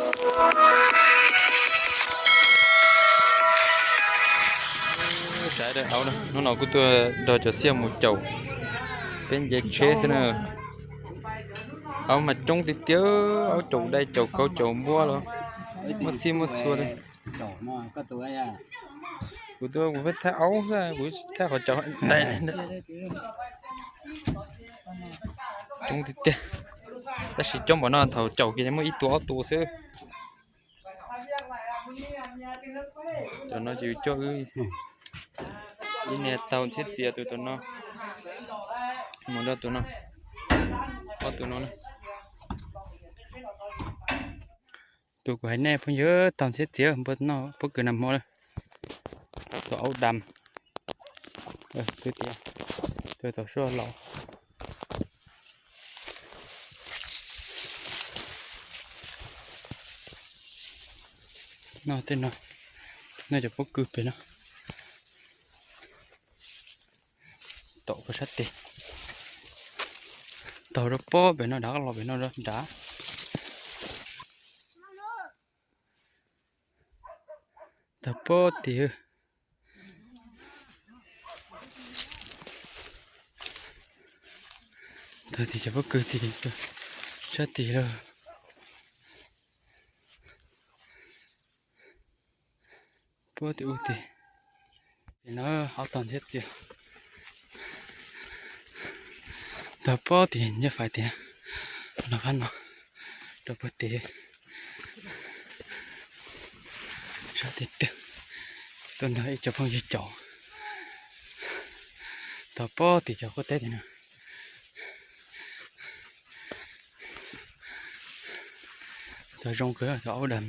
Sawv daws, hnub no kuv tuaj nrog cov xiaj mus caum, peb nce tsheb xwb na. Aub mas coob tiag tiag, aub caum dais caum kauv caum npua los muaj txhij muaj txhua li. Kuv tuaj kuv pheej thaij aub xwb, kuv thaij qhov caum dais. Coob tiag tiag, tab sis coob npaum no thaum caum kiag muaj ib tus ob tus xwb. Cov no ces coj wb ib niag taug ntxhiab txias tus tom no mus rau tus no, ob tus no na. Tus kuv hais nej phooj ywg, taug ntxhiab txias npua noj pob kws nag hmo lawm. Tus aub dam, twb tias tus tau suab laus. Noj tej no, noj cov pob kws pem no. Tom puag sab tes, taug rau pob pem no, dav los pem no nrad. Taug pob tim, taug tim cov pob kws tim sab tim lawm. Pob tim ub tim, tim no aub taug ntxhiab txias. Taug pob tim ncej fais tias no, phab no rau puag tim sab tim twg, tuaj nrog ib co phooj ywg caum. Taug pob tim cov quav teb tim no. Taug zoo kawg, taug aub dam.